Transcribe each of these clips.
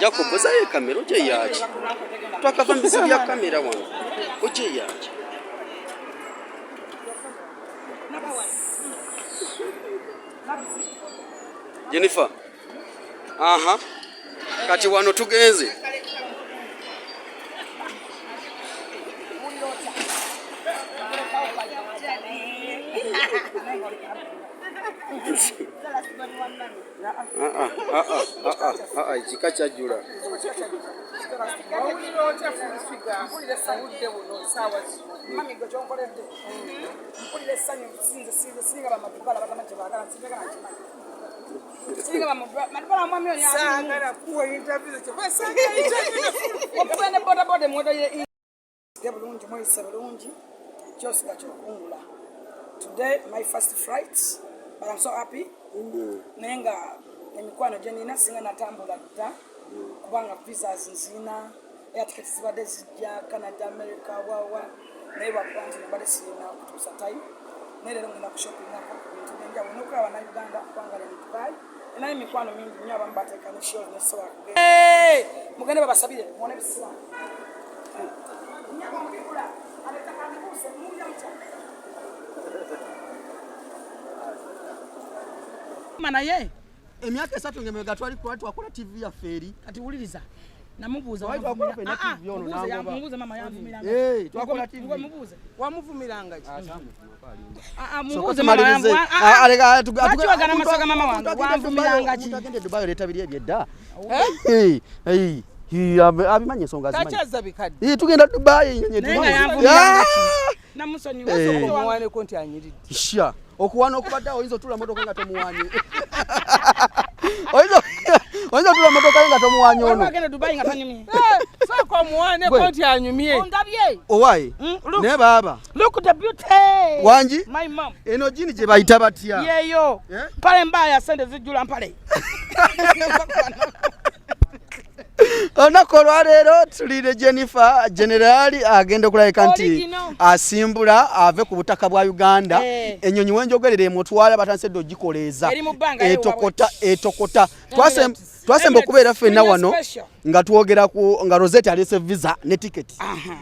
Jacob ozayo kamera ojje yaki twakava mu bizibu bya kamera wano ojje yaki. Jennifer, aha, kati wano tugenze. Ekika kyajjula. Mpulira essanyu sinze sinze singa bamadubala bagamba nti baagala nsinjagala nkimanyi singa bamadubala mwami oyo Saagala kuwa interview kyova saagala interview. Okuba ne bodaboda emoto ye bulungi mweyise bulungi kyosiga kyokungula. Today my first flight, but I'm so happy. Naye nga emikwano gye nina singa natambula dda kubanga visas nzina, air tickets zibadde zijja Canada, America, wawa, naye lwakuba nti nabadde sirina kutuusa time. Naye leero ngenda kushoppingako ku bintu byenjawulo n'okulaba Bannayuganda kubanga li mu Dubai enayo emikwano mingi nnyo, abamu bateeka ne shows nesobola kugenda. Mugende babasabire muwone ebisiraani. Nyabo mubigula abetaka mbibuuse muwulira mutya? Naye Emyaka 3 ngemega twali twali twakola TV yaffe eri. Kati wuliriza, namubuuza. Twali twakola ffenna TV ono n'angoba. Mubuuze mama yanvumiranga. Eh, twakola TV. Mubuuze. Wamuvumiranga ki? Ah, ah, Sooka mubuuze mama. tumalirize. Ah, Ah, leka, Lwaki wagana amaso ga mama wange? omuntu agenda Wanvumiranga ki? Omuntu agenda e Dubai oleeta biri ebyedda. Eh, eh, eh, abimanyi ensonga azimanyi. Takyazza bikadde. Eh, tugenda Dubai ennyonyi Naye nga etumanyi. yanvumiranga ki? Ah! Namusonyiwa. Eh. Omuwaneko nti anyiridde. Sha, okuwana okubadde awo oyinza otula motoka nga tomuwanye. Oyinza otula motoka ye nga tomuwanye Waliwo ono. agenda Dubai nga tanyumye. Sooka omuwaneko Gwe. nti anyumye. Ondabye. Owaye, Look. naye baaba. Look the beauty. Wangi? My mom. Eno jini gye bayita batya? Yeyo. Eh? Mpale mbaya sente zijjula mpale. Olunaku olwaleero tuli ne Jennifer Generali agenda okulabika nti Original. asimbula ave ku butaka bwa Uganda. Eh. Ennyonyi wenjogerera emutwala batandise dda ogikoleeza. Eri mu bbanga. Etokota etokota. Twasemba Emirates. okubeera ffenna Kenya wano special. nga twogera ku nga Rosette aleese visa ne tiketi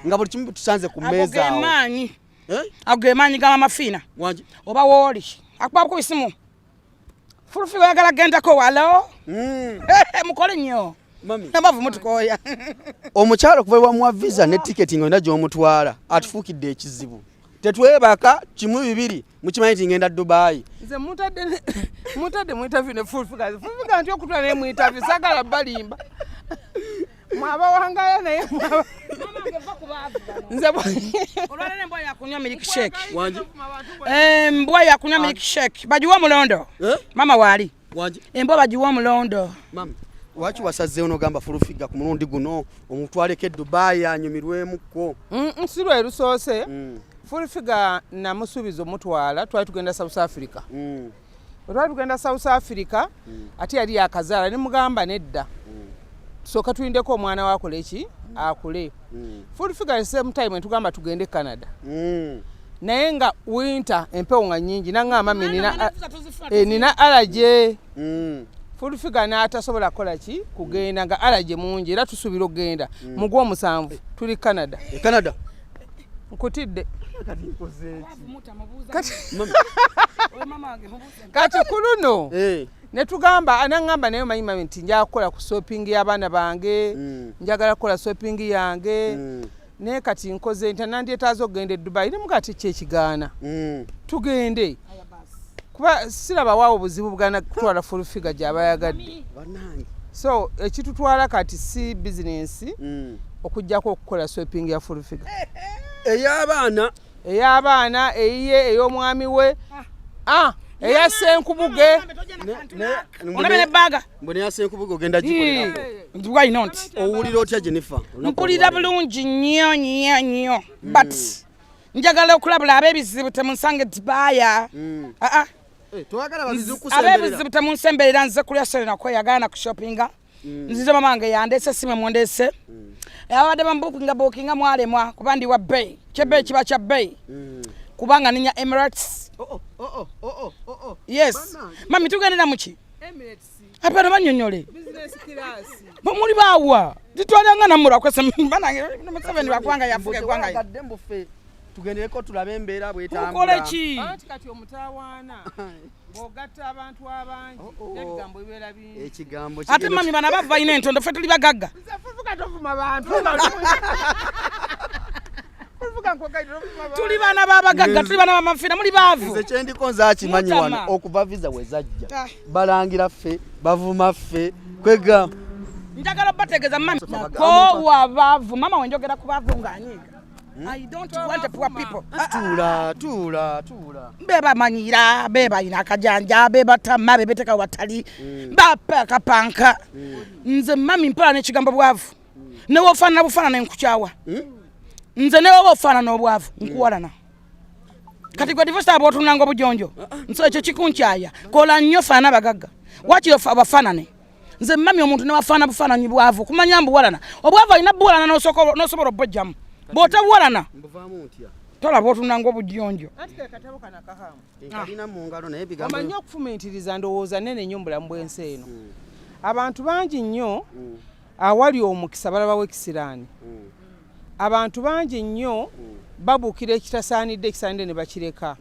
nga buli kimu tusanze ku Ago mmeeza awo. gemaanyi. Eh? Ago gemaanyi ga Mama Fiina. Wangi? Oba wooli. Akuba ku isimu. Fulufi oyagala gendako walo. Mukole nnyo. Mami. Amavu mutukooya. Omukyalo okuva lwamuwa visa ne tiketi nga olina gy'omutwala atufuukidde ekizibu. Tetwebaka kimu bibiri mukimanyi nti ngenda Dubai. Nze mutadde mu interview ne Full Figure. Full Figure nti okutwala naye mu interview saagala balimba. Mwabawangala naye mwaba. Nze Olwaleero embwa yakunywa milkshake. Wangi? Embwa yakunywa milkshake. Bagiwe omulondo. Eh? Mama waali. Wangi? Embwa bagiwe omulondo. Mami, lwaki wasazeewo n'ogamba Full Figure ku mulundi guno omutwaleko e Dubai anyumirwemukko? Si lwe lusoose. Full Figure namusuubiza omutwala, twali tugenda South Africa. Bwe twali tugenda South Africa, ate yali yakazaala, ne mugamba nedda. Tusooka tulindeko omwana we akole ki? Akule. Full Figure the same time tugamba tugende Canada. Naye nga winter empewo nga nnyingi n'aŋŋamba mami nina allergy. Full Figure n'atasobola kukola ki? Kugenda nga allergy mungi era tusuubira okugenda mu gw'omusanvu tuli Canada. E Canada? Nkutidde. Mami. Kati ku luno Eh. ne tugamba anaŋŋamba naye omanyi mami nti njagala kukola ku shopping y'abaana bange, njagala kukola shopping yange. Naye kati nkoze nti nandyetaaze okugenda e Dubai ne mugaa ti kyekigaana. Tugende. Kuba siraba waawo buzibu bugaana kutwala Full Figure gy'aba yagadde. Bannange. So ekitutwala kati si bizinensi okuggyako okukola shopping ya Full Figure. Ey'abaana. Ey'abaana, eyiye, ey'omwami we. Ah. Eya Ssenkubuge. Olabe ne baga. Mbone ya Ssenkubuge ogenda gikolerako. Why not? Owulira otya, Jennifer? Mpulira bulungi nnyo nnyo nnyo, but njagala okulabula ab'ebizibu, temunsange Dubai. Aa. Toyagala babizibu kusemberera? Ab'ebizibu temunsemberera. Nze kulya sere nakweyagala na kushoppinga. Nzize, mama wange yandeese, simwe mundeese. Abadde bamubuukinga buukinga mwalemwa, kuba ndi wa bbeeyi. Kyebbeeyi kiba kya bbeeyi, kubanga ninya Emirates. Oh. Yes. Mami, tugendera muki? Emirates. Apano banyonyole. Business class. Muli baawa titwalanga nammwe lwakwesa banange. Museveni lwakubanga yafuga eggwanga. Mbu mbuffe tugendereko tulabe embeera bwetambula. Mukole ki? Anti kati omutawaana bw'ogatta abantu abangi, Oh. n'ebigambo bibeera bingi. Ekigambo Ate kigenda- mami, bano abava balina entondo, ffe tuli bagagga. Nze fufuka tovuma bantu. Fufuka nkwegaita tovuma bantu. Tuli baana b'abagagga, tuli baana bamafina, muli baavu. Nze kyendiko nze akimanyi Mutama. wano okuva visa we zajja, Ah. balangira ffe, bavuma ffe, kwegamba. Njagala obategeeza, mami, nakoowa baavu. Mama, wenjogera ku baavu ng'anyiiga. I don't want poor people. Tuula, tuula, tuula. Bebamanyira, bebalina akajanja, bebatama, bebeteka watali bapakapanka. Nze mami mpala n'ekigambo bwavu, newofaanana bufaanana enkukyawa. Nze newoba ofaanana obwavu nkuwalana. Kati gwe divosa aba otunulanga obujonjo, nso ekyo kikunkyaya. Kola nnyo, faana bagagga, wakiri abafaanane. Nze mami, omuntu newafaana bufaananyi bwavu, kumanya mbuwalana obwavu, alina buwalana n'osobola obbojjamu bw'otabuwalana. Mbuvaamu ntya? Tolaba otunulanga obujonjo. Anti ke katabo kano akahamu. Nkalina mu ngalo, naye ebigambo Omanyi okufumiitiriza ndowooza nene nnyo mu bulamu bw'ensi eno. Abantu bangi nnyo awali omukisa balabawo ekisiraani. Abantu bangi nnyo babuukira ekitasaanidde, ekisaanidde ne bakireka.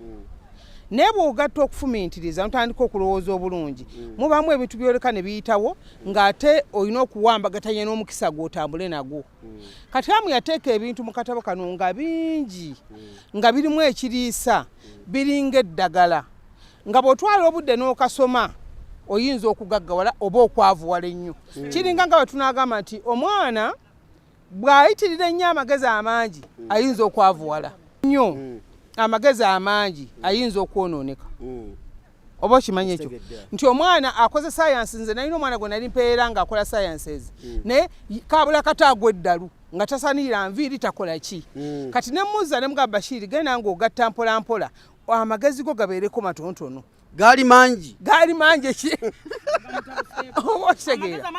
Naye bw'ogatta okufumiitiriza notandika okulowooza obulungi, mubaamu ebintu byoleka ne biyitawo, ng'ate olina okuwambagatanya n'omukisa gw'otambule nagwo. Kati amu yateeka ebintu mu katabo kano nga bingi, nga birimu ekiriisa, biringa eddagala, nga bw'otwala obudde n'okasoma oyinza okugaggawala oba okwavuwala ennyo. Kiringa nga bwe tunaagamba nti omwana bw'ayitirira ennyo amagezi amangi ayinza okwavuwala nnyo, amagezi amangi ayinza okwonooneka. Oba okimanyi ekyo? Kitegedde. Nti omwana akoze science, nze nalina omwana gwe nali mpeera ng'akola sciences, naye kabula kata agwa eddalu nga tasanirira nviiri, takola ki. Kati nemuzza ne mugamba, Bashiri, genda ng'ogatta mpola mpola, amagezi go gabeereko matonotono. Gaali mangi. Gaali mangi eki? Oba okitegeera?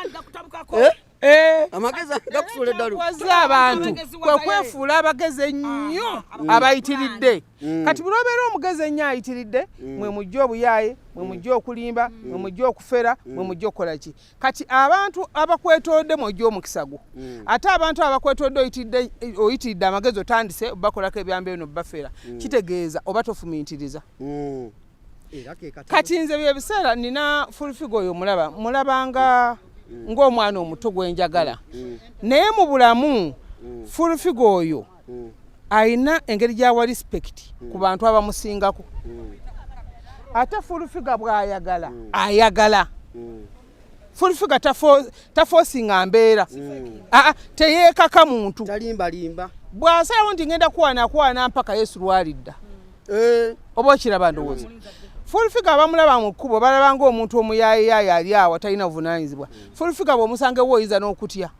Eh? Eh. Amagezi gakusuula eddalu. Waza abantu Amagezi kwe wazaye. kwefuula abagezi ennyo abayitiridde. Kati buli obeera omugezi ennyo ayitiridde, mwe mujja obuyaaye, mwe mujja okulimba, mwe mujja okufera, mwe mujja okukola ki. Kati abantu abakwetoolodde mwojja omukisa gwo, ate abantu abakwetoolodde oyitiridde amagezi, otandise bakolako ebyambe bino bafera, kitegeeza oba tofumiitiriza. Era ke katabo. Kati nze byebiseera nina Full Figure oyo mulaba, mulabanga ng'omwana omuto gwenjagala, naye mu bulamu Full Figure oyo ayina engeri gyawa respect ku bantu abamusingako. Ate Full Figure bw'ayagala ayagala. Full Figure taforcinga mbeera. Aa, teyeekaka muntu. Talimbalimba. Bw'asalawo nti ngenda kuwana kwana mpaka Yesu lwalidda. Oba okiraba? Ndowooza Full Figure abamulaba mu kkubo balaba ng'omuntu omuyaayeyaaya ali awo atalina buvunaanyizibwa. Full Figure bw'omusanga ewo oyinza n'okutya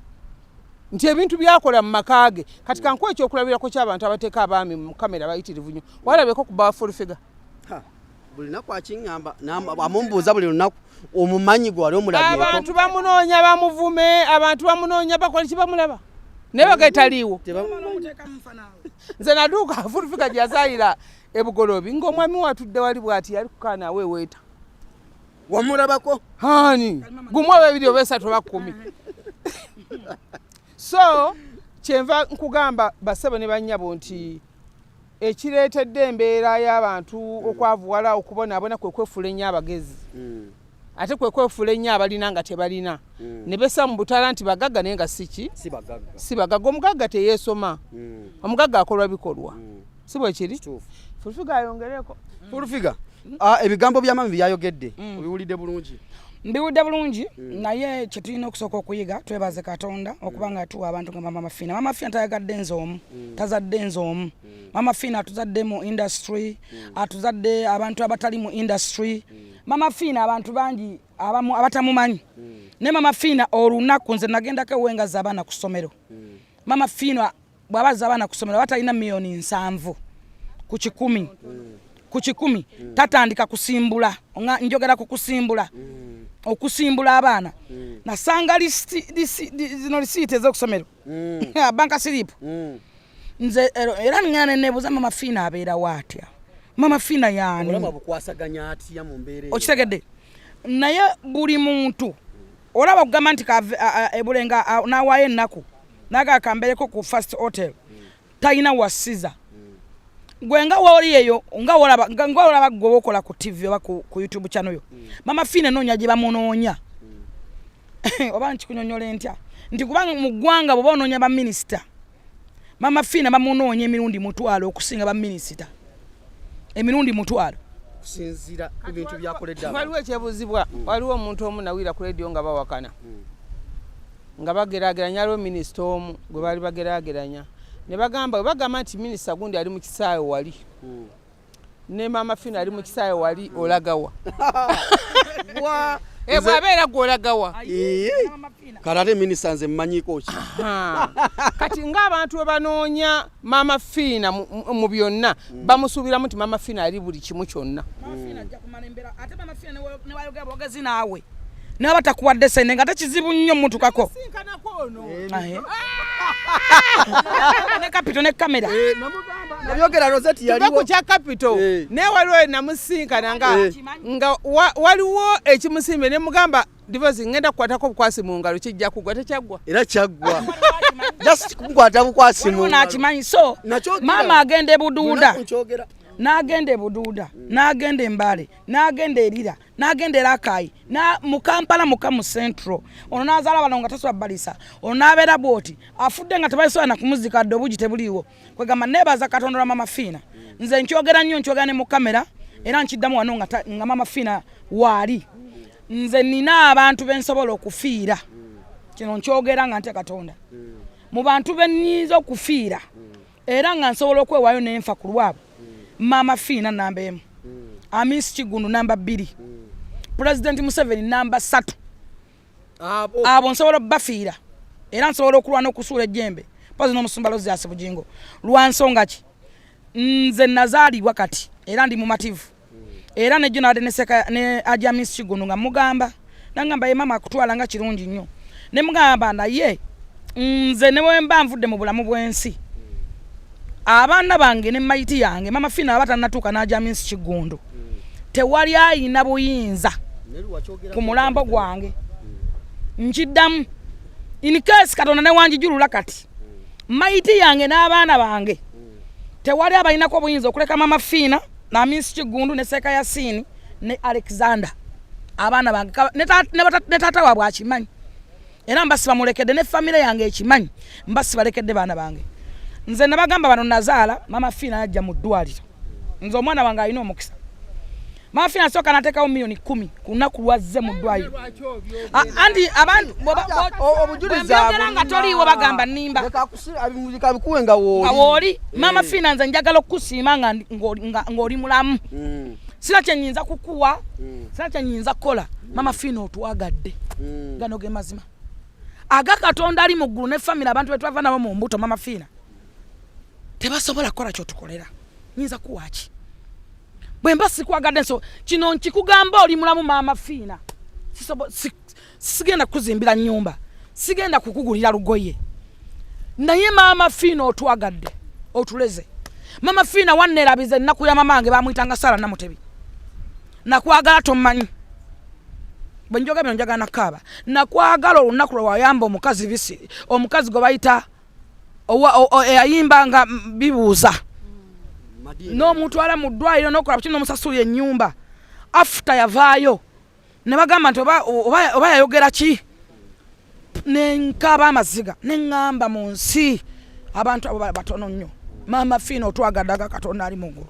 nti ebintu byakola mu maka ge. Kati kankuwa ekyokulabirako ky'abantu abateeka abaami mu kamera bayitirivu nnyo. Walabeko ku bawa Full Figure? Ha, buli lunaku akiŋŋamba, amumbuuza buli lunaku, omumanyi gwe wali omulabyeko? Abantu bamunoonya bamuvume, abantu bamunoonya bakola ki, bamulaba naye bagaye taliiwo. Nze naduuka Full Figure gye yazaalira ebugolobi ng'omwami we atudde wali bw'ati, yali kukaana aweeweeta. Wamulabako? Hani gumu oba ebiri oba esatu oba 10. So kyenva nkugamba, basebo ne bannyabo, nti ekireetedde embeera y'abantu okwavuwala, okubonaabona, kwe kwefuula ennyo abagezi, ate kwe kwefuula ennyo abalina nga tebalina, ne bessa mu butala nti bagagga naye nga si ki. Si bagagga. Si bagagga. Omugagga teyeesoma. Omugagga akolwa bikolwa, si bwe kiri? Kituufu. Full Figure ayongereko. Full Figure. Ah, ebigambo bya mami byayogedde obiwulidde bulungi? Mbiwulidde bulungi, naye kyetulina okusooka okuyiga, twebaze Katonda okuba nga yatuwa abantu nga Mama Fina. Mama Fina tayagadde nze omu, tazadde nze omu. Mama Fina atuzadde mu industry, atuzadde abantu abatali mu industry. Mama Fina abantu bangi abamu abatamumanyi, naye Mama Fina olunaku nze nagendako ewengaza abaana ku ssomero, Mama Fina bw'abazza abaana ku ssomero aba talina 70,000,000 ku 100 ku 100, tatandika kusimbula. Nga njogera ku kusimbula, okusimbula abaana, nasanga zino lisiiti ez'okusomero, bank slip. Nze era ngenda neneebuuza, Mama Fiina abeerawo atya? Mama Fiina yaani? Obulamu abukwasaganya atya mu mbeera eyo? Okitegedde? Naye buli muntu olaba okugamba nti ebulenga n'awaayo ennaku naga kambereko ku First Hotel, talina wasiza. Gwe nga wooli eyo, nga wolaba nga olaba gwe wokola ku TV oba ku YouTube channel yo, Mama Fiina enoonya gye bamunoonya. Oba nkikunyonyola ntya nti kubanga mu ggwanga bw'oba onoonya baminisita, Mama Fiina bamunoonya emirundi 10,000 okusinga baminisita, emirundi 10,000. Kusinziira ku bintu byakoledde abantu. Waliwo ekyebuuzibwa. Waliwo omuntu omu nawulira ku rediyo nga bawakana, nga bageraageranya. Waliwo minisita omu gwe baali bageraageranya ne bagamba, bwe bagamba nti minisita gundi ali mu kisaawe wali, ne Maama Fina ali mu kisaawe wali, olagawa? Eh, bw'abeera gwe olagawa? Kale ate minisita nze mmanyiiko ki? Ha. Kati ng'abantu bwe banoonya Maama Fiina mu byonna, bamusuubiramu nti Maama Fiina ali buli kimu kyonna. Mama Fiina ajja kumala embeera. Ate Mama Fiina newayogera bwogezi naawe naba takuwadde sente, nga tekizibu nnyo mutukako. Sinkanako ono. Aye. Ne kapito ne kamera. Nabyogera, Rosette. Tuve ku Yaliwo. kya kapito. Naye waliwo namusinkana nga nga waliwo ekimusimbe ne mugamba, "Divosi, ngenda kukwatako obukwasi mu ngalo, kijja kugwa." Tekyaggwa. Era kyaggwa, just kumukwata bukwasi mu Waliwo ngalo. n'akimanyi. So Nakyogera. maama agenda ebuduuda, Lunaku nkyogera. N'agenda ebuduuda, n'agenda embale, n'agenda erira, n'agenda erakayi, mu Kampala muka mu Central. Ono n'azaala bano nga tasobola balisa. Ono n'abeera bwoti, afudde nga tebasobola nakumuzika dde, obugi tebuliiwo. Kwegamba neebaza Katonda lwa Mama Fiina. Nze nkyogera nnyo, nkyogera ne mu kamera, era nkiddamu wano nga Mama Fiina waali. Nze nina abantu bensobola okufiira. Kino nkyogera nga ntya Katonda. Mu bantu bennyinza okufiira era nga nsobola okwewaayo nenfa ku lwabwe, Maama Fiina namba 1, Amis Kiggundu namba 2, Pulezidenti Museveni namba 3. Abo. Abo nsobola obbafiira, era nsobola okulwana okusuula ejjembe pozi n'omusumba Lozias Bugingo. Lwa nsonga ki? Nze nazaalibwa kati era ndi mumativu, era nejjo nabadde neseka ne Ajamis Kiggundu nga mugamba, nangamba ye maama akutwala nga kirungi nnyo, ne mugamba naye nze ne bwe mba nvudde mu bulamu bw'ensi, abaana bange ne mayiti yange, Mama Fina aba tannatuuka n'Ajamis Kiggundu, tewali ayina buyinza ku mulambo gwange. Nkiddamu, in case Katonda newanjijulula kati mayiti yange n'abaana bange, tewali abalinako obuyinza okuleka Mama Fiina Namisi Kiggundu ne Seeka Yasiini ne Alexander, abaana bange. Ne taata waabwe akimanyi, era mba sibamulekedde, ne famire yange ekimanyi, mba sibalekedde baana bange. Nze nabagamba bano nazaala, Mama Fiina yajja mu ddwaliro. Nze omwana wange alina omukisa. Mama Fiina asooka nateekawo 10,000,000 ku lunaku lwazze mu ddwaliro. Anti abantu Obujulizi bwembyogera nga toliiwo bagamba nnimba. Leka bikuwe nga wooli. Nga wooli. Mama Fiina, nze njagala okukusiima nga ng'oli mulamu. Sina kyenyinza kukuwa, sina kyenyinza kukola. Mama Fiina, otwagadde. Gano ge mazima aga Katonda ali mu ggulu ne famire, abantu betwava nabo mu mbuto. Mama Fiina, tebasobola kukola kyotukolera. Nyinza kuwaki bwe mba sikwagadde? So kino nkikugamba oli mulamu. Maama Fiina, sigenda kukuzimbira nyumba, sigenda kukugulira lugoye, naye Maama Fiina otwagadde, otuleze. Maama Fiina, wanneerabiza ennaku ya mama wange bamwyitanga Sara Namutebi. Nakwagala tomanyi. Bwe njoga bino njagala nakaaba. Nakwagala olunaku lwe wayamba omukazi bisi, omukazi gwe bayita eyayimba nga bibuuza, n'omutwala mu ddwaliro n'okola buki n'omusasulira ennyumba. After yavaayo ne bagamba nti oba yayogera ki, nenkaaba amaziga, neŋŋamba mu nsi abantu abo batono nnyo. Maama Fiina, otwagadde aga Katonda ali mu ggulu.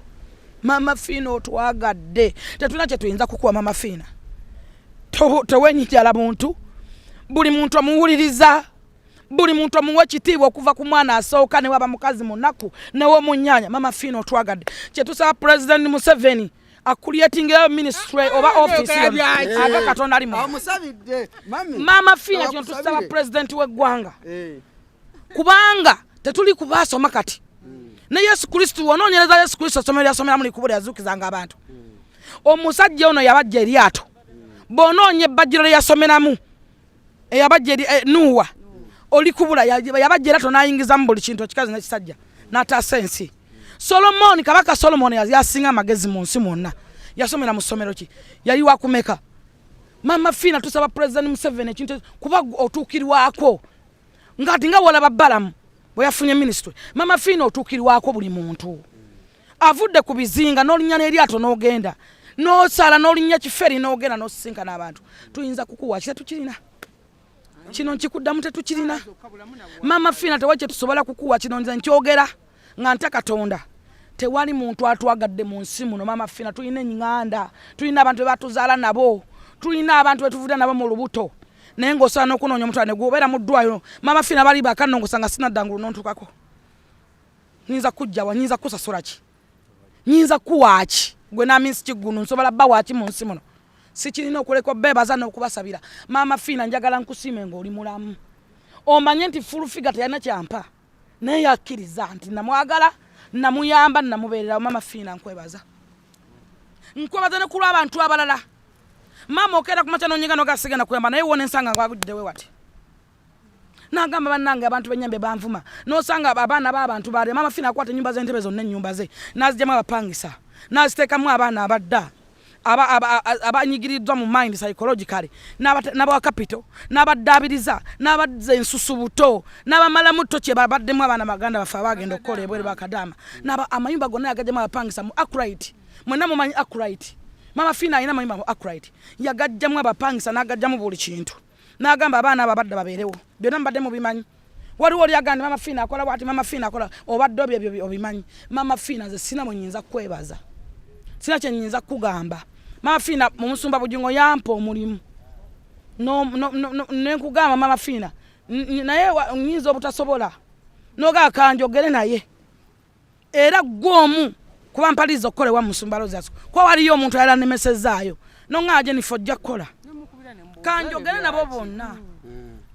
Mama Fiina otwagadde, tetulina kyetuyinza kukuwa. Mama Fiina, tewenyijala muntu, buli muntu omuwuliriza, buli muntu omuwa ekitiibwa, okuva ku mwana asooka ne waba mukazi munaku newomunyanya. Mama Fiina otwagadde. Kyetusaba President Museveni acreatingayo ministry oba office yonna. Aga Katonda ali mu Amusabidde mami. Mama Fiina, kino tusaba president w'eggwanga, kubanga tetuli kubasoma kati ne Yesu Kristu. Onoonyereza Yesu Kristo, essomero lyasomeramu likubo lyazuukizanga abantu. Omusajja ono yabajja eryato, bw'onoonya ebbajjiro lye yasomeramu, eyabajja eri Nuuwa olikubula. Yabajja eryato n'ayingizamu buli kintu, ekikazi n'ekisajja, n'ataasa ensi. Solomoni, Kabaka Solomoni yasinga amagezi mu nsi mwonna, yasomera mu ssomero ki? Yali wakumeka? Mama Fiina, tusaba President Museveni ekintu kuba otuukirwako ngati nga walaba Balamu bwe yafunye ministry. Mama Fiina, otuukirwako buli muntu avudde ku bizinga, n'olinnya n'eryato n'ogenda n'osala, n'olinnya kiferi n'ogenda n'osisinkana abantu. Tuyinza kukuwa ki? Tetukirina. Kino nkikuddamu, tetukirina. Mama Fiina, tewali kyetusobola kukuwa. Kino nze nkyogera nga ntya Katonda. Tewali muntu atwagadde mu nsi muno. Mama Fiina, tulina eŋŋanda, tulina abantu be batuzaala nabo, tulina abantu betuvudde nabo mu lubuto, naye ng'osobola n'okunoonya omutwalo ne gubeera mu ddwaliro. Mama Fiina, bali bakanongosa nga sinaddangulu n'ontukako. Nyinza kujjawa? Nyinza kusasula ki? Nyinza kuwaaki gwe naminsi kigunu? Nsobola bba waaki mu nsi muno? Sikirina okuleka obeebaza n'okubasabira. Maama Fiina, njagala nkusiime ng'oli mulamu. Omanye nti Full Figure teyalina kyampa, naye yakkiriza nti namwagala, namuyamba, namubeererawo. Maama Fiina, nkwebaza, nkwebaza ne ku lw'abantu abalala. Maama, okeera ku makya nonyiga nogasigenda kuyamba, naye wona ensanga ngwaguddewe wati nagamba, bannange, abantu benyambe banvuma. Nosanga abaana b'abantu balya. Maama Fina akwata ennyumba z'entebe zonna, ennyumba ze nazigyamu abapangisa, naziteekamu abaana abadda abanyigiriddwa mu mind psychologically, n'abawa capital, n'abaddaabiriza, n'abazza ensusu buto, n'abamalamu tto kye babaddemu. Abaana baganda baffe abagenda okukola ebweru bakadaama, amayumba gonna yagajjamu abapangisa mu Akright. Mwenna mumanyi Akright. Mama Fina alina amayumba mu Akright, yagajjamu abapangisa, n'agajjamu buli kintu, n'agamba abaana abo abadda babeerewo. Byonna mubadde mubimanyi. Waliwo oli agamba Mama Fina akola bwati, Mama Fina akola, obadde obyo ebyo obimanyi. Mama Fina, nze sina bwe nyinza kukwebaza, sina kye nyinza kukugamba. Mama Fina, omusumba Bujingo yampa omulimu nenkugamba Mama Fina, naye nyinza obutasobola nogaa kanjogere naye. Era gwe omu kuba mpaliriza okukola ewa musumba Rosas, kuba waliyo omuntu ayala nemesezaayo noŋŋaa Jennifer ojja kukola, kanjogere nabo bonna.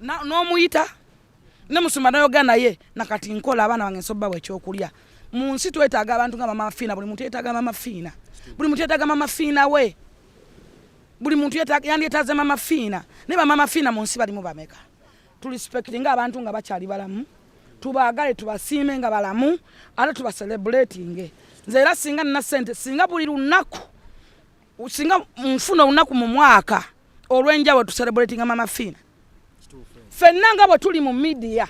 N'omuyita ne musumba nayogera naye, nakati nkola abaana bange nsoba ekyokulya. Mu nsi twetaaga abantu nga Mama Fiina. Buli muntu yeetaaga Mama Fiina, buli muntu yeetaaga Mama Fiina we, buli muntu yandyetaaze Mama Fiina. Naye bamama Fiina mu nsi balimu bameka? Turespectinga abantu nga bakyali balamu, tubaagale, tubasiime nga balamu, ate tubacelebratinge. Nze era singa nina sente, singa buli lunaku, singa nfuna olunaku mu mwaka olw'enjawulo tucelebratinga Mama Fiina ffenna nga bwe tuli mu media.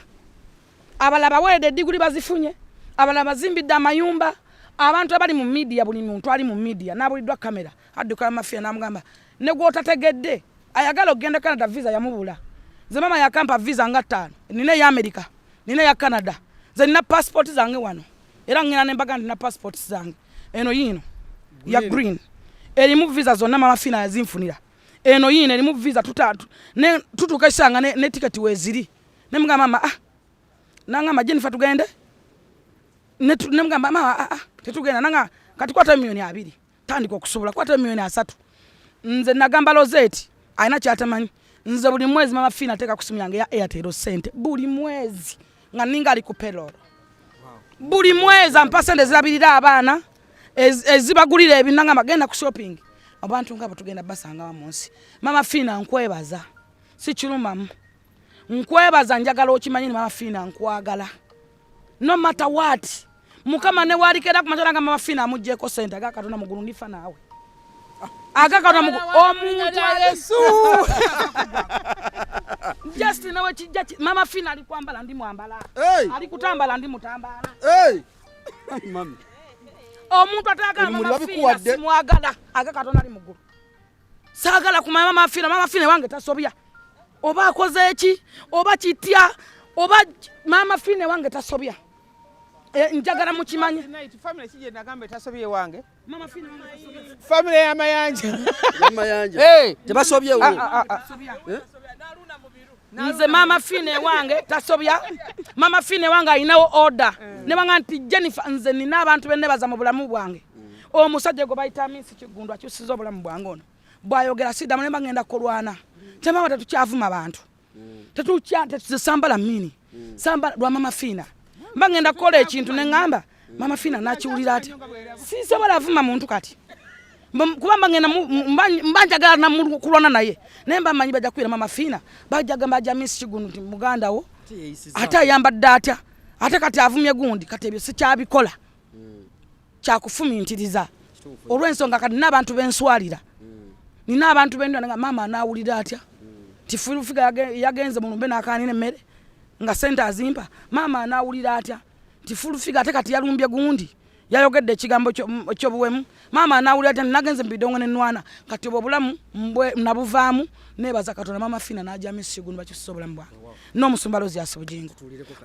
Abalala baweredde ediguli bazifunye, abalala bazimbidde amayumba. Abantu abali mu media, buli muntu ali mu media n'abuliddwa kamera adduka Mama Fiina n'amugamba ne gw'otategedde ayagala okugenda Canada, visa yamubula. Nze mama yakampa visa nga ttaano, nina eya America, nina eya Canada. Nze nina passport zange wano, era ngenda nembaga nina passport zange. Eno yiino ya green erimu visa zonna, Mama Fiina yazinfunira. Eno yiino erimu visa, tutuuka ekisanga ne tiketi weeziri. Nemugamba, mama, ah, nangamba, Jennifer, tugende. Nemugamba, mama, ah, ah, tetugenda. Nanga kati kwata 20 million, tandika okusobola kwata 30 million. Nze nagamba Rosette alina kyatamanyi. Nze buli mwezi Mama Fiina ateeka ku simu yange ya Airtel sente buli mwezi nga ninga ali ku payroll. Buli mwezi ampa sente ezirabirira abaana, ezibagulira ebinanga, genda ku shopping. Abantu nga bwe basangawa mu nsi? Mama Fiina, nkwebaza, sikirumamu, nkwebaza. Njagala okimanyi ni Mama Fiina nkwagala no matter what. Mukama ne walikera ku makyala nga Mama Fiina amugyeko sente, aga Katonda mugulu ndifa naawe, aga Katonda mugulu omuntu Yesu. Just nawe kijja Mama Fiina ali kwambala ndi mwambala, ali kutambala ndi mutambala. Omuntu atayagala Mama Fiina simwagala, aga Katonda ali muggulu. Saagala kumanya Mama Fiina. Mama Fiina wange tasobya, oba akoze eki oba kitya oba, Mama Fiina wange tasobya. Njagala mukimanye. Family kije nagamba etasobye wange. Family ya Mayanja. Ya Mayanja. Hey. Tebasobye wo. Nze Mama Fina ewange tasobya. Mama Fina ewange alinawo order. Ne banga nti Jennifer, nze nina abantu bennebaza mu bulamu bwange. Omusajja gwe bayita Minsi Kiggundu akyusiza obulamu bwange ono. Bw'ayogera siddamu ne bagenda kulwana. Temama tetukyavuma bantu. Tetukya tetuzisambala mini. Sambala lwa Mama Fina. Mba ngenda kukola ekintu ne ŋŋamba Mama Fina n'akiwulira atya. Sisobola avuma muntu kati. Kuba mba ngenda mba njagala kulwana naye. Naye mba mmanyi bajja kuwulira Mama Fina. Bajja gamba ajja Miss Kiggundu nti muganda wo. Ate ayambadde atya? Ate kati avumye gundi, kati ebyo sikyabikola. Kyakufumintiriza. Olw'ensonga kati nina abantu benswalira. Nina abantu bendwa nga maama anaawulira atya? Nti Full Figure yagenze mu lumbe n'akaanira emmere nga ssente azimpa. Maama anaawulira atya? Nti Full Figure ate kati yalumbye gundi. Yayogedde ekigambo ky'obuwemu. Maama anaawulira atya? Nagenze mu bidongo ne nnwana. Kati obwo obulamu nabuvaamu, neebaza Katonda Mama Fina n'ajja Miss Kiggundu bakyusiza obulamu bwange. N'omusumba Rosius Bugingo.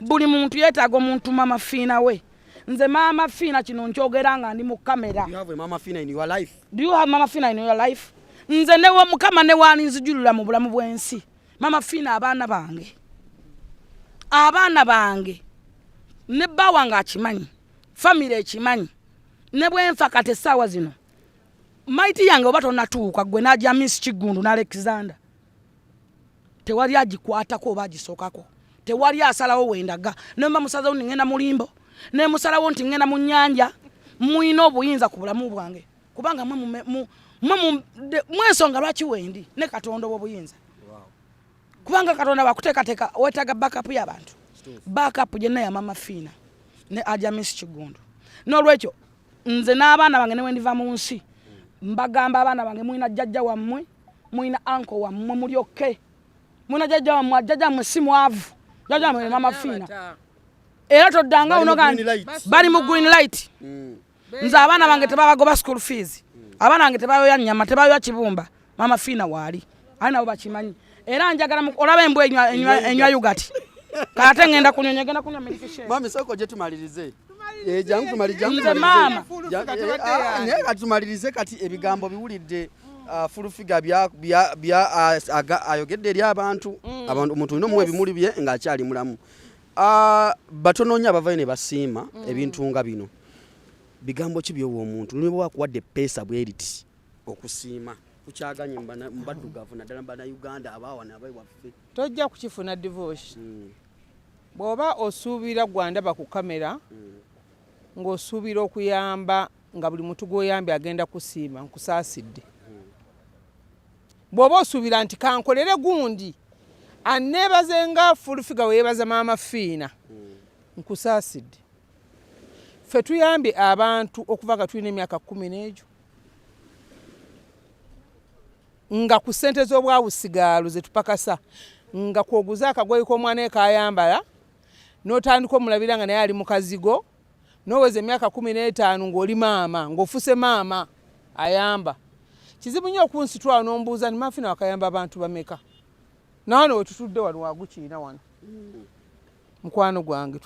Buli muntu yeetaaga omuntu Mama Fina we. Nze Mama Fina kino nkyogera nga ndi mu kamera. You have a Mama Fina in your life? Do you have Mama Fina in your life? Nze ne wa Mukama ne waninzijulula mu bulamu bw'ensi. Mama Fina abaana bange. Abaana bange. Ne bba wange akimanyi. Family ekimanyi. Ne bwe nfa kati essaawa zino. Maiti yange oba tonnatuuka gwe n'ajja Miss Kiggundu ne Alexander. Tewali agikwatako oba agisookako. Tewali asalawo wendaga. Ne mba musazeewo nti ngenda mu limbo. Ne musalawo nti ngenda mu nnyanja. Mulina obuyinza ku bulamu bwange. Kubanga mwensonga lwaki wendi ne Katonda obuyinza. Kubanga Katonda wakuteekateeka weetaaga backup y'abantu. Backup gye ya Mama Fina ne ajja Miss Kiggundu. N'olwekyo nze n'abaana bange ne we ndiva mu nsi mbagamba abaana bange mulina jjajja wammwe, mulina uncle wammwe, muli okay. Mulina jjajja wammwe, jjajja wammwe si mwavu. Jjajja wammwe Mama Fina. Era toddanga Bali mu uno green light. Bali mu green light. Nze abaana bange tebabagoba school fees. Abaana bange tebayoya nnyama, tebayoya kibumba. Mama Fina waali. Ali nabo bakimanyi. Era njagala olaba embwa enywa yogurt. Kati ate ngenda kunywa, ngenda kunywa milk shake. Mami, sooka ojje tumalirize. Jangu jangu Nze tumalirize. maama. Naye kati tumalirize kati ebigambo biwulidde. Full Figure bya ayogedde eri abantu. Abantu omuntu olina omuwa ebimuli bye ng'akyali mulamu. Batono nnyo abavayo ne basiima ebintu nga bino. Bigambo ki by'owa omuntu ne bw'aba akuwadde ppeesa bwe riti okusiima kukyaganye mu baddugavu naddala mu bannayuganda abaawa n'abewaffe? Tojja kukifuna divorce. Bw'oba osuubira gwandaba ku kamera ng'osuubira okuyamba nga buli muntu gw'oyambye agenda kusiima, nkusaasidde. Bw'oba osuubira nti kankolere gundi anneebaze nga Full Figure weebaza Maama Fiina, nkusaasidde. Ffe tuyambye abantu okuva nga tulina emyaka 10 n'egyo nga ku ssente z'obwawusigaalo ze tupakasa, nga kwoguza akagoye k'omwana we k'ayambala n'otandika omulabira nga naye ali mu kazigo, n'oweza emyaka 15 ng'oli maama, ng'ofuse maama ayamba. Kizibu nnyo okunsitwala n'ombuuza nti Mama Fiina wakayamba abantu bameka? Nawano we tutudde wano wagukiina wano mukwano gwange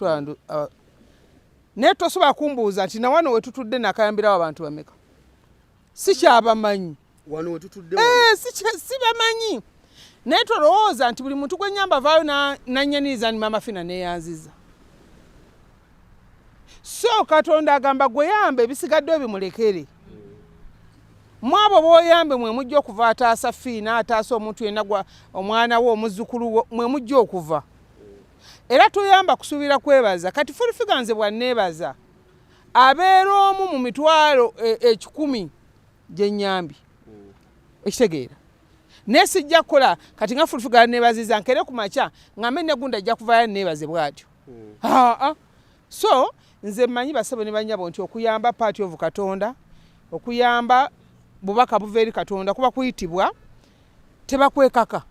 naye tosobola kumbuuza nti nawano we tutudde nakayambirawo abantu bameka, sikyabamanyi. Wano we tutudde Sibamanyi. Naye tolowooza nti buli muntu gwe nnyamba vaayo nanyaniriza ni Mama Fiina neeyanziza. So Katonda agamba gwe yamba, ebisigaddeyo bimulekere. Mu abo b'oyambe mwe mujja okuva ataasa Fiina, ataasa omuntu yenna, omwana we, omuzzukulu we, mwe mujja okuva. Era toyamba kusuubira kwebaza. Kati Full Figure nze bwanneebaza abeera omu mu mitwalo 100 gye nnyambye, ekitegeera? Naye sijja kukola kati nga Full Figure neebaziza nkere ku makya ngambe negunda ajja kuvaayo neebaze bw'atyo. Aa, so nze mmanyi basebo ne bannyabo nti okuyamba part of Katonda, okuyamba bubaka buva eri Katonda, kuba kuyitibwa tebakwekaka.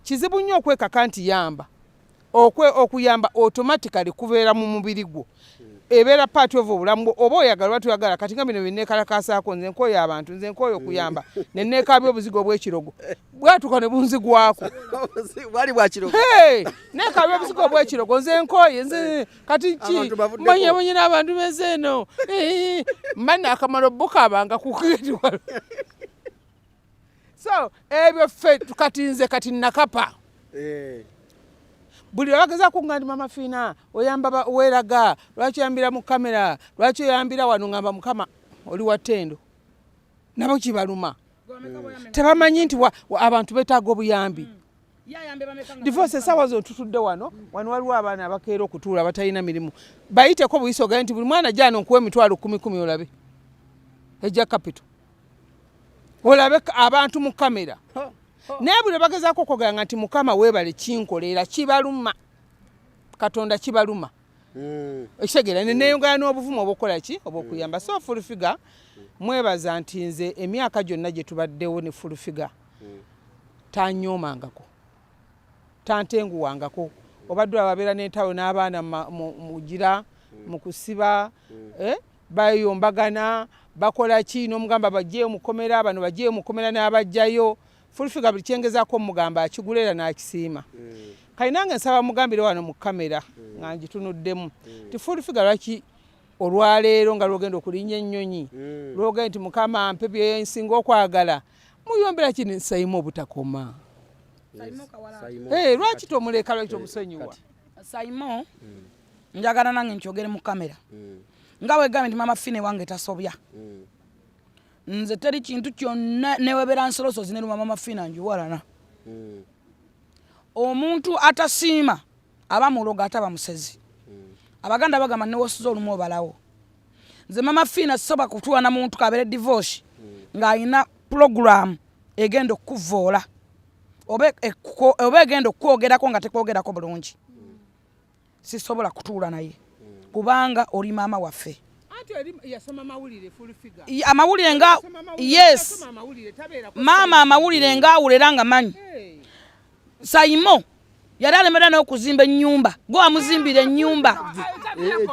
Kizibu nnyo okwekaka nti yamba. Okuyamba automatically kubeera mu mubiri gwo. Ebeera part of obulamu bwo, oba oyagala oba toyagala. Kati nga bino byeneekalakasaako, nze nkooyo abantu, nze nkooyo okuyamba, neneekaabya obuzigo obw'ekirogo bwatuka ne bunzigwako. Bwali bwakirogo. Neekaabya obuzigo obw'ekirogo, nze nkooye, nze kati ki Abantu bavuddeko. Mbonyebonye n'abantu b'ensi eno. Mba naakamala obukaabanga kuketi walo. So ebyo ffe kati nze kati nakapa. Buli lwebagezaako nga ndi Mama Fiina oyamba weeraga, lwaki oyambira mu kamera, lwaki oyambira wano, ngamba Mukama oli wa ttendo. Nabo kibaluma, tebamanyi nti abantu beetaaga obuyambi. Divorce essaawa zino tutudde wano, wano waliwo abaana abakeera okutuula batalina mirimu, bayiteko buyisi ogaye nti buli mwana jano nkuwa 100,000 10,000, olabe ejja capital, olabe abantu mu kamera. Naye buli bagezaako okwogera nti Mukama weebale kinkolera, kibaluma, Katonda kibaluma. Ekitegeera neneyongera n'obuvumu obwokukola ki, obwokuyamba. So Full Figure mwebaza nti nze emyaka gyonna gye tubaddewo ne Full Figure tanyoomangako, tantenguwangako. Obadde ababeera n'entalo n'abaana mugira mu kusiba, bayombagana, bakola ki, n'omugamba bajjeyo mukomera, bano bajjeyo mukomera, n'abajjayo. Full Figure buli kyengezaako omugamba akigula era n'akisiima. Kali nange nsaba mugambire wano mu kamera nga ngitunuddemu ti Full Figure lwaki olwaleero nga lwogenda okulinnya ennyonyi, lwogenda nti Mukama mpe byensinga okwagala, muyombera ki nsayimu obutakoma? Lwaki tomuleka? Lwaki tomusonyiwa? Saimo, njagala nange nkyogere mu kamera nga wegambye nti Mama Fine wange tasobya. Nze teri kintu kyonna newebera nsolosozi neruma Mama Fina njiwalana. Omuntu atasiima aba muloga ate aba musezi. Abaganda bagamba newosiza olumu obalawo. Nze Mama Fina soba kutuula na muntu kabeere divorce ng'alina pulogulaamu egenda okukuvoola oba egenda okukwogerako nga tekwogerako bulungi, sisobola kutuula naye kubanga oli maama waffe. Anti eri yasoma mawulire, Full Figure. Amawulire nga Yasoma mawulire, yes. yasoma amawulire, tabeerako Maama amawulire ngaawula era nga manyi. Hey. Saimo yali alemerera n'okuzimba ennyumba, gwe wamuzimbira ennyumba.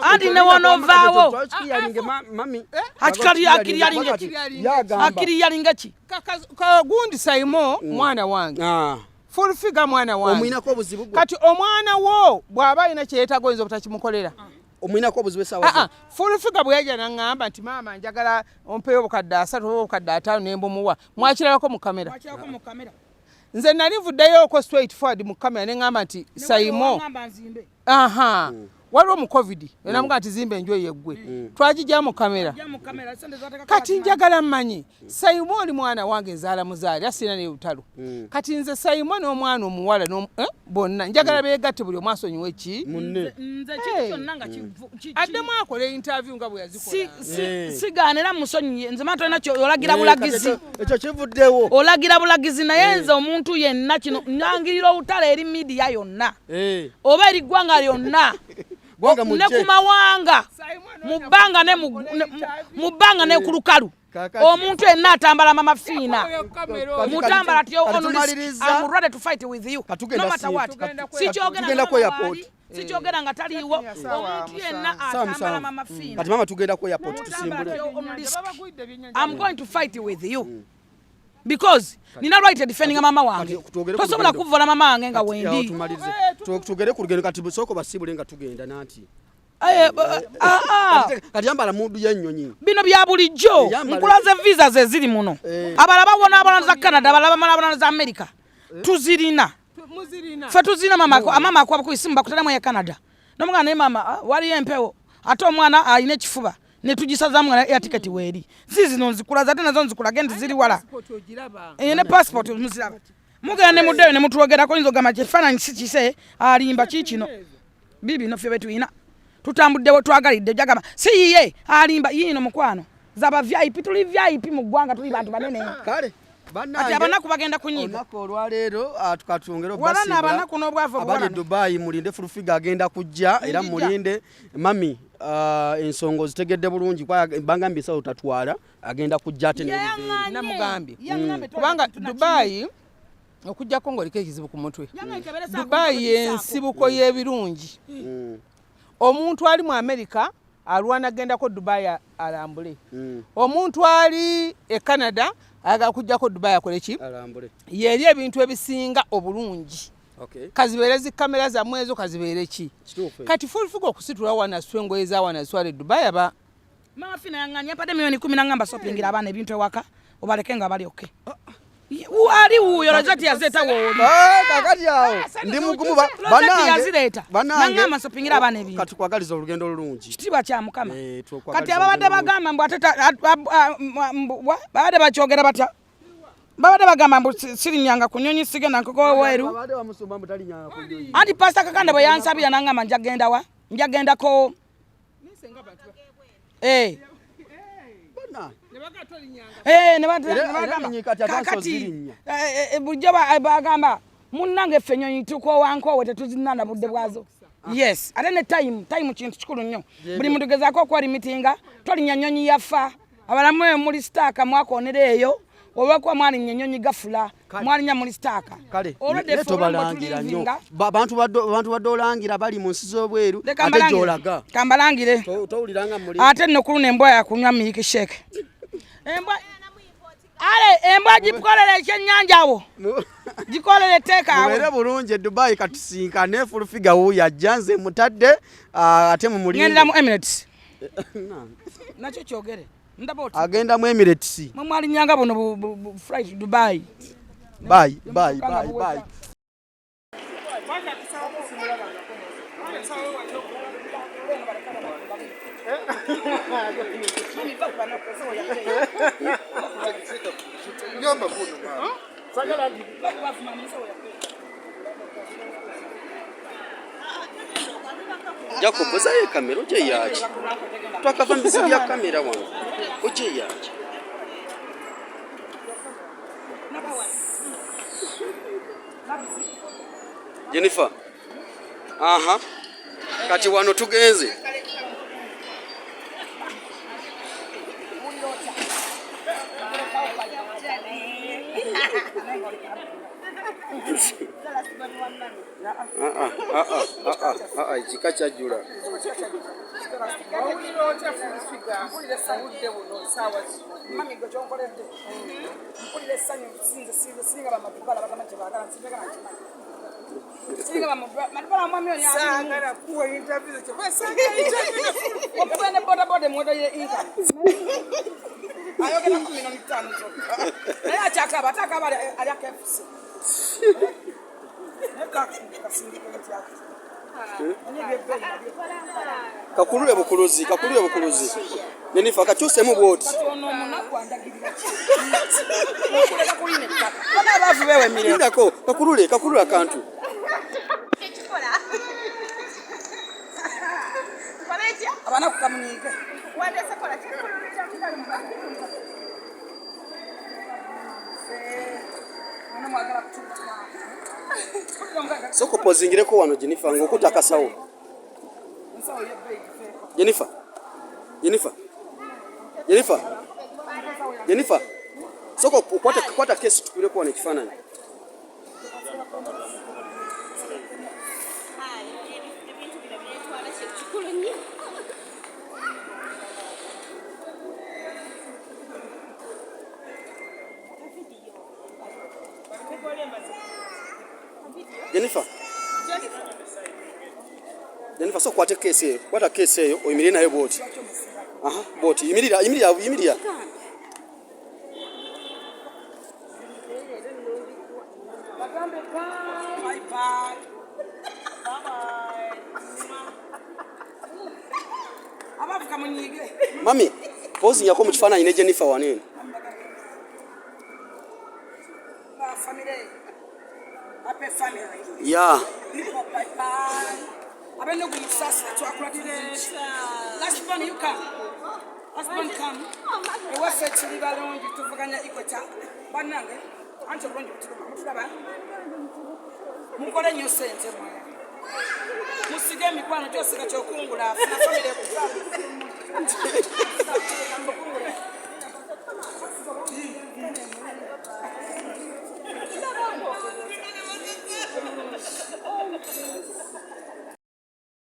Anti ne wonoovaawo. Akiri ki? Akiri yalinga ki? Gundi Saimo mwana wange, Full Figure mwana wange. Omwinako obuzibu gwe? Kati omwana wo bw'aba alina kyeyeetaaga oyinza obutakimukolera? Omwinako obuzibu essaawa Ah, zino? ah, Full Figure bwe yajja naŋŋamba nti maama njagala ompeyo 300 oba 500 ne mbumuwa, mwakirabako mu kamera. Wakirako mu kamera. Nze nali nvuddeyooko straight forward mu kamera ne ŋŋamba nti Saimo, Wangamba nzimbe. Aha, waliwo mu COVID enamuga nti zimba enju eyeggwe, twagijja mu kamera. Jja mu kamera, sente zateekako. Kati njagala mmanyi, Saimo oli mwana wange, nzaala muzaali, asirina naye lutalo. Kati nze Saimo n'omwana omuwala bonna njagala beegatte, buli omu asonyiwe ki munne. Nze kintu Hey. kyonna nga Addemu akole interview nga bwe yazikola. Sigaana era musonyiye. Nze maa tolina olagira bulagizi. Ekyo kivuddewo. Olagira bulagizi, naye nze omuntu yenna kino nangirira olutalo eri media yonna oba eri ggwanga lyonna Gwanga ne mujje. ku mawanga, mu bbanga ne mu bbanga ne ku lukalu. Kakati. Omuntu yenna atambala Mama Fiina, mutambala Kati tumaliriza. I'm ready to fight with you Katugenda no matter what. Sikyogera tugenda nga ku airport. waali, sikyogera nga taliiwo. Omuntu yenna atambala Mama Fiina, Kati mama tugenda ku airport, mutambala tusimbule. on risk. I'm going to fight with you because nina right defending mama wange. Kati twogere ku Tosobola lugendo. kuvola mama wange nga Kati, awo wendi. tumalirize. Tugere ku lugendo kati, sooka basibule nga tugenda nanti. Eh, ah, ah. Kati yambala mundu y'ennyonyi. Bino bya bulijjo. Nkulaze visa ze ziri muno. Abalala babonaabona za Canada, abalala babonaabona za America, tuzirina. Muzirina. Ffe tuzirina. Mama mama akuba ku isimu, bakuteramu ya Canada nomugana naye mama, ah, waliyo empewo ate omwana alina ekifuba netugisazamu nga ya tiketi weeri. Si zino nzikulaze ate nazo nzikulage nti ziri wala. Passport ogiraba. Eh, ne passport muziraba, mugenda ne muddeyo ne mutwogerako, oyinza ogamba kifaananyi si kise, alimba kiikino. Biibino ffe betulina, tutambudde we twagalidde, jagamba si yiye, alimba yiino. Mukwano zaba VIP, tuli VIP mu ggwanga, tuli bantu banene. Kale Kati bannange, abanaku bagenda kunyiga. Olunaku olwaleero tukatwongere Wala okubasiibula. n'abanaku n'obwavu Abali e obuwalana. Dubai mulinde, Full Figure agenda kujja era Njija. mulinde. Mami, ensonga ozitegedde bulungi, bangambye ensawo tatwala, agenda kujja ate n'ebiveera. Namugambye. Yaŋŋambye Kubanga twali tuna Dubai okujjako ng'oliko ekizibu ku mutwe, Yaŋŋambye tebeere saako Dubai ntono y'ensibuko y'ebirungi. Omuntu ali mu Amerika Alwana gendako Dubai alambule. Omuntu ali e Canada ayagala kujjako Dubai akole ki? Alambule. Yeri ebintu ebisinga obulungi. Okay. Kazibeere zi kamera zammwe ezo, kazibeere ki? Kituufu. Kati Full Figure okusitula wana asitula engoye za wana azitwale Dubai aba Mama Fina yanganya mpadde 10,000,000 nangamba shoppingira abaana ebintu ewaka obaleke nga bali okay. Ali wuuyo Rosette yazireeta wooli. Ah, kakati awo Ah, ndi mugumu Rosette banange yazireeta. banange Nangamba shoppingira abaana ebintu. Kati kwagaliza olugendo olulungi. Kitiibwa kya Mukama. Eh, tukwagaliza Kati ababadde olugendo olulungi. bagamba mbu ate babadde bakyogera batya? Babadde bagamba mbu sirinyanga ku nnyonyi, sigenda nkoko weeru. Babadde bamusumba mbu talinyanga ku nnyonyi. Anti Pastor Kakande bwe yansabira nangamba njagenda wa? Njagendako. Eh. Bana. Eh, ne Era- ne bagamba, era ennyonyi kati ate kakati, ozirinya. Bulijjo bagamba munnange ffe ennyonyi tukoowa nkoowe, tetuzinna na budde bwazo. Yes, ate ne time, time kintu kikulu nnyo. Buli muntu gezaako okwelimitinga, tolinnya nnyonyi yafa. Abalamu eyo muli sitaaka mwakoonera eyo, olw'okuba mwalinnya ennyonyi gafula, mwalinnya muli sitaaka. Kale, Olwedde ne ffe obulamu bwe tobalangira nnyo. tulivinga. Abantu badde olangira bali mu nsi z'obweru, Leka ate mbalangire. gy'olaga. Kambalangire. Towuliranga muli. Ate nno ku luno embwa yakunywa milk shake. Embwa Ale, embwa gikolere ekyennyanja awo. Gikolere etteeka awo. Mubeere bulungi e Dubai, katusinkane Full Figure wuuyo ajja, nze mutadde, ate mumulinde. Ngendera mu Emirates. Nakyo kyogere. Ndaba oti. Agenda mu Emirates. Mwe mwalinyanga buno bu flight Dubai. Bye, bye, bye, bye. Jacob, ozayo kamera ojje yaki? Twakava mu bizibu bya kamera wano. Ojje yaki? Jennifer. Aha. Kati wano tugenze. Ekika kyajjula. Wawulira otya Full Figure obudde buno essaawa zino? Mami gwe kyonkoledde. Mpulira essanyu, sinze, sinze, singa bamadubala bagamba nti baagala, nsinjagala nkimanyi. Singa bamadubala mu milioni abiri. Saagala kuwa interview kyokka saagala interview ne Full Figure. Okuba ne boda boda emwoto ye income. Ayogera ku 5,000,000 zokka. Naye akyakaaba, ate akaaba alya KFC. Naye kasindika ntya? Kakulule bukuluzi, kakulule bukuluzi. Jennifer, kakyusemu bw'oti. Kati ono omunaku andagirira ki? Okuleka kulina ettaka. Bana abaavu beewa emirembe. Lindako, kakulule, kakulule akantu. Abanaku kamunyiige. Soko pozingireko wano Jennifer ng'okuta akasawo. Jennifer. Jennifer. Jennifer. Jennifer. Soko kwata kesi tukubireko wano ekifaananyi. Ebintu bino byetwala kikulu nnyo. Jennifer. Jennifer, so kwate kesi eyo. Kwata kesi eyo oyimirire nayo bw'oti. Aha, bw'oti. Yimirira, yimirira, yimirira. Bye bye. Bye bye. Abavu kamunyiige. Mami, pose yako mu kifaananyi ne Jennifer wano eno. Ba family. Happy family. Yeah. People, bye bye. Abenugu musasa twakulatire. Last one you come. Last one come. Ewaffe tuli balungi tuvuganya Equator. Bannange, anti obulungi butuluma mutulaba. Mukole nnyo ssente mwe. Musige emikwano gy'osiga ky'okungula. Funa family ekuzala.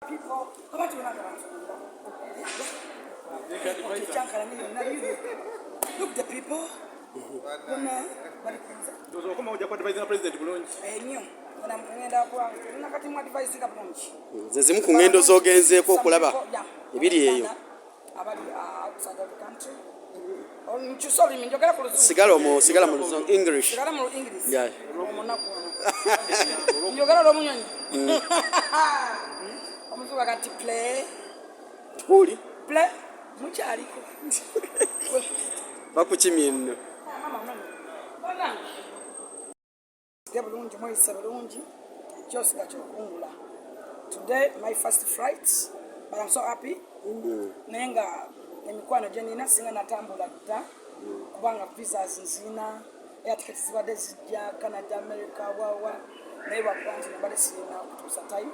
People, abantu bonna nga bantunda. yange yonna. Look, the people bonna bali kunze. Ndowooza okoma ojja kuadvisinga president bulungi. Ennyo ngenda kuba nakati mu advisinga bulungi. Ze zimu ku ngendo z'ogenzeeko okulaba ebiri eyo. Abali outside of the country. Oh, nkyusa olulimi, njogera ku Luzungu. Sigala omu, sigala mu Luzungu, English. Sigala mu English. Yeah. Omunaku ono njogera olw'omunyonyi omuzungu agati play. Uli Play mukyaliko. Bakukimye nno. Mama mama banange bulungi, mweyise bulungi, kyosiga kyokungula. Today my first flight, but I'm so happy. Naye nga emikwano gye nina, singa natambula dda, kubanga visas nzina, air tickets zibadde zijja Canada, America, wawa, naye lwakuba nti nabadde sirina kutuusa time.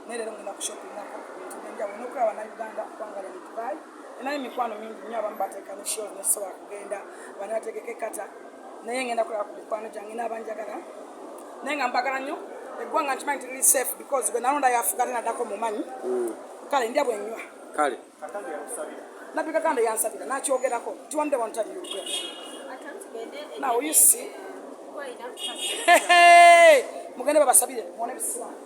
Naye leero ngenda kushoppingako ku bintu byenjawulo n'okulaba Bannayuganda, kubanga le mu Dubai enayo emikwano mingi nnyo. Abamu bateeka ne shows nesobola kugenda, abandi bategeka ekata, naye ngenda kulaba ku mikwano gyange n'abanjagala. Naye nga mbagala nnyo. Eggwanga nkimanyi nti liri safe because gwe nalonda yafuga, ate naddako mumanyi. Kale ndya bwenywa. Kale. Nabbi Kakande yansabira, nakyogerako nti one day, one time you will go. Now you see. Hey, mugende babasabire muwone ebisiramu.